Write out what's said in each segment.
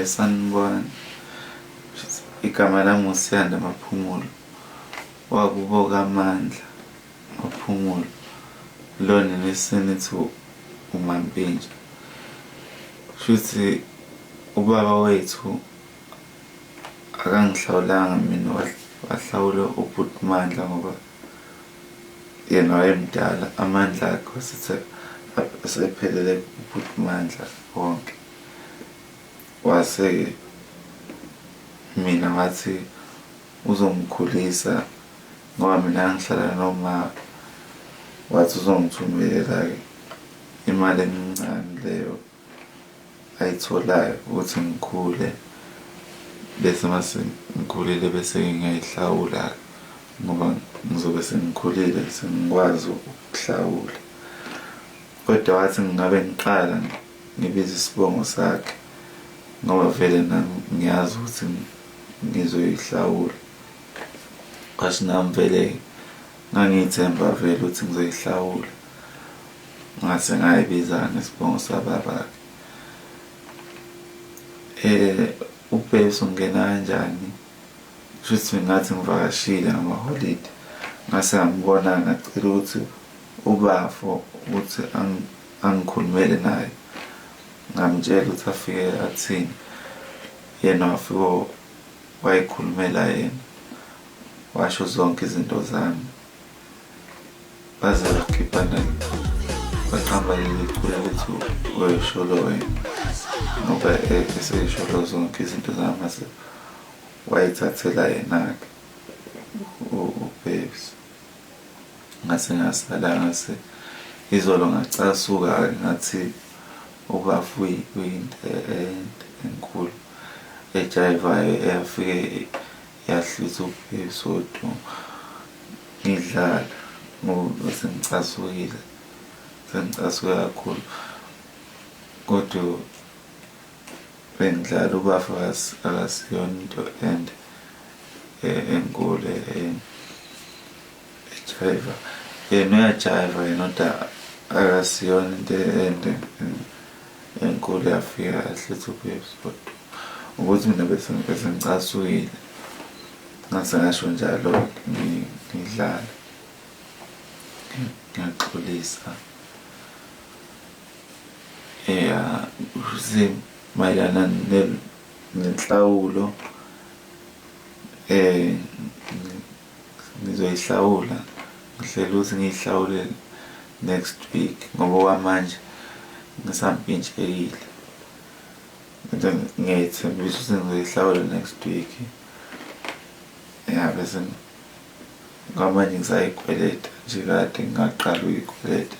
Sanibona. Igama lami uSiyanda Maphumulo, wakubo kaMandla Maphumulo, lona nesenithi uMampintsha. Shuthi ubaba wethu akangihlawulanga mina, wahlawula ubhuti Mandla ngoba yena wayemdala, amandla akhe wasethe asephelele kubhuti Mandla wonke. Wase mina ngathi uzongikhulisa ngoba mina ngihlala noma, wathi uzongithumelela-ke imali emincane leyo ayitholayo ukuthi ngikhule, bese mase ngikhulile bese ngiyayihlawula ngoba ngizobe sengikhulile sengikwazi ukuhlawula. Kodwa wathi ngingabe ngiqala ngibize isibongo sakhe ngoba vele nami ngiyazi ukuthi ngizoyihlawula. Kwathi nami vele ngangiyithemba vele ukuthi ngizoyihlawula, ngase ngayibiza ngesibongo sababa-ke. UBabes ungena kanjani? Kushuthi ngathi ngivakashile ngamaholide, ngase ngambona ngacela ukuthi ubafo ukuthi angikhulumele naye, ngamtshela ukuthi afike athini, yena wafike wayikhulumela yena, washo zonke izinto zami, baze bakhipha baqamba leli culo elithi Uyisholo Wena, ngoba eseyisholo zonke izinto zami mase wayithathela yena-ke uBabes. Ngase ngasala ngase izolo ngacasuka-ke ngathi ubafo uyinto enkulu ejayivayo eyafike yahlwitha uBabes wodumo. Ngidlala ngoba sengicasukile, sengicasuke kakhulu kodwa bengidlala ubafo akasiyona into ende enkulu ejayiva. Yena uyajayiva yena kodwa akasiyona into ende enkulu yafika yahlwitha uBabes kodwa ukuthi mina bese ngicasukile ngase ngasho njalo ngidlala. Ngiyaxolisa. Ya, mayelana nenhlawulo ngizoyihlawula, ngihlela ukuthi ngiyihlawule next week ngoba okwamanje ngisampintshekile. Kodwa ngiyayithembisa ukuthi ngizoyihlawula next week. Ya, bese kwamanje ngisayikweleta nje kade ngingaqala ukuyikweleta,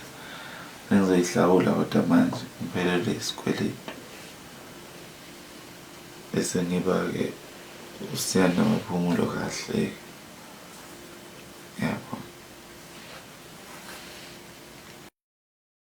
sengizoyihlawula kodwa manje ngiphelelwe isikweletu. Bese ngiba-ke uSiyanda Maphumulo kahle-ke.